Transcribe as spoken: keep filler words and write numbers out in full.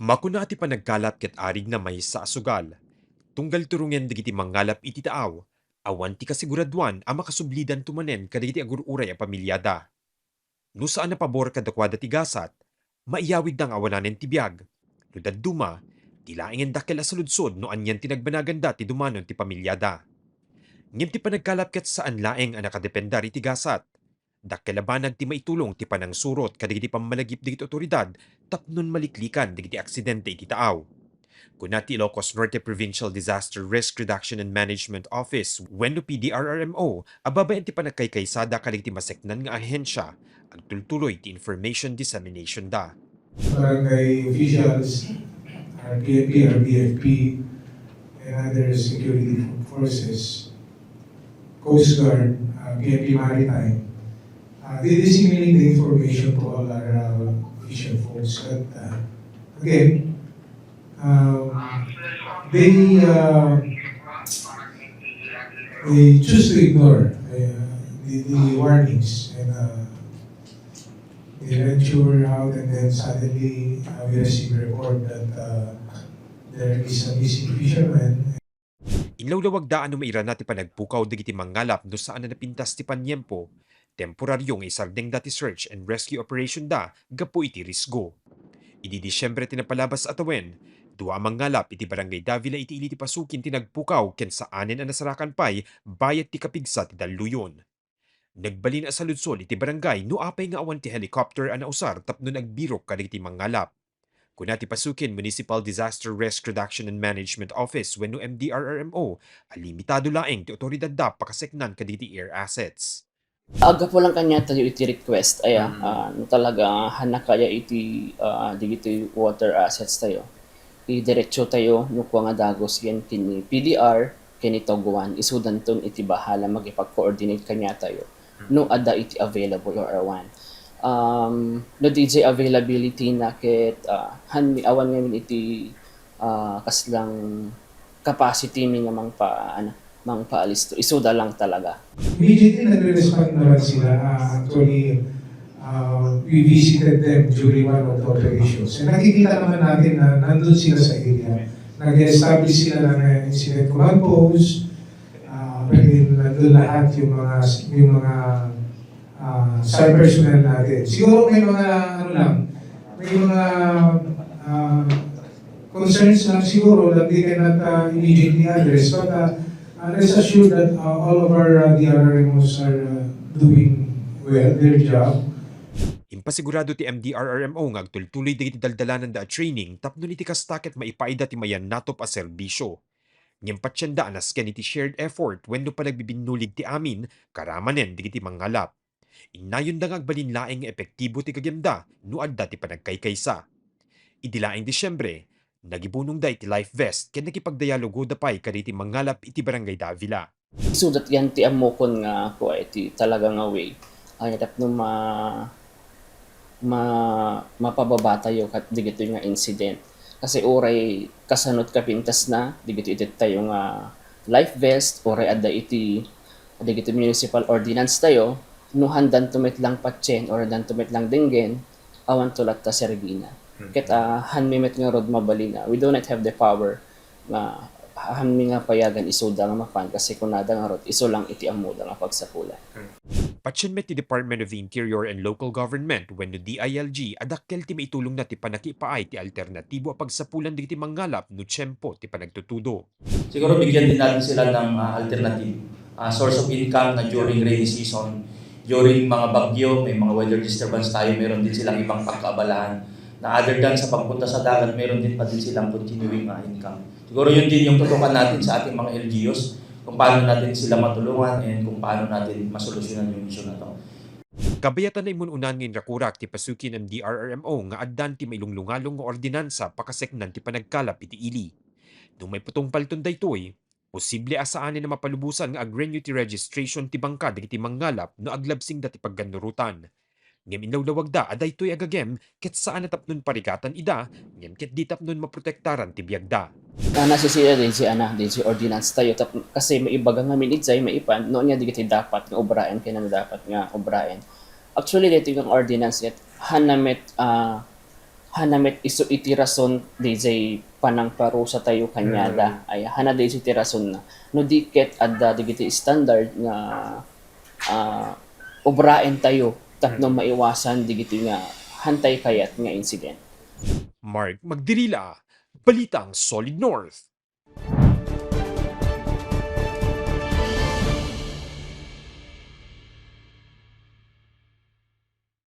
Makuna a ti panagkalap ket arigna maysa a sugal. Tunggal turongen dagiti mangngalap iti taaw, awan ti kasiguraduan a makasublidanto manen kadagiti agur-uray a pamilyada. No saan a pabor kadakuada ti gasat, maiyawidda nga awananen ti biag. No dadduma, di laengen dakkel a saludsod no anian ti nagbanaganda ti dumanon ti pamilyada. Ngem ti panagkalap ket saan laeng a nakadependar iti gasat. Dakkel a banag ti maitulong ti panangsurot kadagiti pammalagip dagiti awtoridad tapnon maliklikan dagiti aksidente iti taaw. Kuna ti Ilocos Norte Provincial Disaster Risk Reduction and Management Office wenno P D R R M O a babaen ti panagkaykaysada kadagiti maseknan nga ahensya, agtultuloy ti information dissemination da. Barangay officials, R P F P, R B F P, and other security forces, Coast Guard, uh, P F P Maritime, uh, they disseminate the information to all our, uh, official folks. But, uh, again, uh, they, uh, they choose to ignore, uh, the, the warnings and, uh, they venture out and then suddenly, uh, we receive a report that, uh, there is a missing fisherman. Inlawlawagda a no mairana ti panagpukaw dagiti mangngalap no saan a napintas ti paniempo, temporario nga isardengda ti search and rescue operation da gapu iti risgo. Idi Disyembre ti napalabas a tawen, dua a mangngalap iti Barangay Davila iti Ili ti Pasukin ti nagpukaw ken saanen a nasarakan pay bayat ti kapigsa ti dalluyon. Nagbalin a saludsod iti barangay no apay nga awan ti helicopter a nausar tapno nagbirok kadagiti mangngalap. Kuna ti Pasukin Municipal Disaster Risk Reduction and Management Office wenno M D R R M O a limitado laeng ti awtoridadda pakaseknan kadagiti air assets. Aggapu lang kaniatayo iti request, aya, Mm. ah, no talaga hanna kaya iti, ah, dagiti water assets tayo, idiretso tayo no kua nga dagus ken ni P D R, ken ni Togwan, isudanton iti bahala makipag-coordinate kaniatayo no adda iti available or awan. Um, no D J availability na ket, ah, han mi awan ngamin iti, ah, kaslang capacity mi nga mangpa-, ano, mangpaalisto. Isuda lang talaga. Immediately nagre-respond naman sila. Ah, actually, ah, we visited them during one of the operations. And nakikita naman natin na nandun sila sa area. Nag-establish sila ng, eh, incident command post. Ah, pwede nandun lahat yung mga, yung mga, ah, star personnel natin. Siguro may mga, ano lang, may mga, ah, concerns lang siguro that they cannot, ah, immediately address. But, ah, ah, rest assured that, ah, all of our, ah, D R R M Os are, ah, doing well their job. Impasigurado ti M D R R M O nga agtultuloy dagiti daldalananda a training tapno iti kasta ket maipaayda ti mayannatop a serbisyo. Ngem patienda a nasken iti shared effort wenno panagbibinnulig ti amin karamanen dagiti mangngalap. Innayonda nga agbalin laeng nga epektibo ti gagimda no adda ti panagkaykaysa. Idi laeng Disyembre, nagibunongda iti life vest ken nakipagdialogoda pay kadagiti mangngalap iti Barangay Davila. Isudat yan ti ammokon nga kua iti talaga nga way. Ay, tapno ma-, ma-, mapababatayo kat digitoy nga incident. Kasi uray kasanot kapintasna, digitoy iti tayo nga life vest, uray adda iti, digitoy municipal ordinance tayo, no handanto met lang patien, or handanto met lang denggen, awanto latta serbina. Hmm. Ket, ah, han mi met ngarud mabalin, ah, we do not have the power nga han mi nga payagan isuda nga mapan kasi kunada ngarud isu lang iti ammoda nga pagsapulan. Hmm. Patien met ti Department of the Interior and Local Government wenno D I L G a dakkel ti maitulongna ti panakipaay ti alternatibo a pagsapulan dagiti mangngalap no tiempo ti panagtutudo. Siguro bigyan din natin sila ng, ah, alternative, ah, source of income na during rainy season, during mga bagyo, may mga weather disturbance tayo, meron din silang ibang pagkaabalahan na other than sa pagpunta sa dagat, meron din pa din silang continuing, ah, income. Siguro yun din yung tutukan natin sa ating mga L G Us, kung paano natin sila matulungan and kung paano natin masolusyonan yung issue na to. Kabayatan a imun-unan nga inrakurak ti Pasukin M D R R M O nga addan ti mailunglungalong nga ordinansa pakaseknan ti panagkalap iti ili. No maipatungpalton daytoy, posible a saanen a mapalubosan nga ag-renew ti registration ti bangka dagiti mangngalap no aglabsingda ti paggannurotan. Ngem inlawlawagda a daytoy a gagem ket saan a tapnon parigatan ida, ngem ket di tapnon maprotektaran ti biagda. Ah, nasisiida daydi, ana, daydi ordinance tayo, tap-, kasi maibaga ngamin idiay maipan, no ania dagiti dapat nga obraen ken dapat nga obraen. Actually, daytoy nga ordinance ket, hanna met, ah, Hana met isu iti rason dayjay panangparusatayo kaniada. Ay, hana dayjay ti rasonna. No di ket adda dagiti standard nga, ah, obraentayo tapno maiwasan dagiti nga hantay kayat nga insident. Mark Magdirila, Balitang Solid North.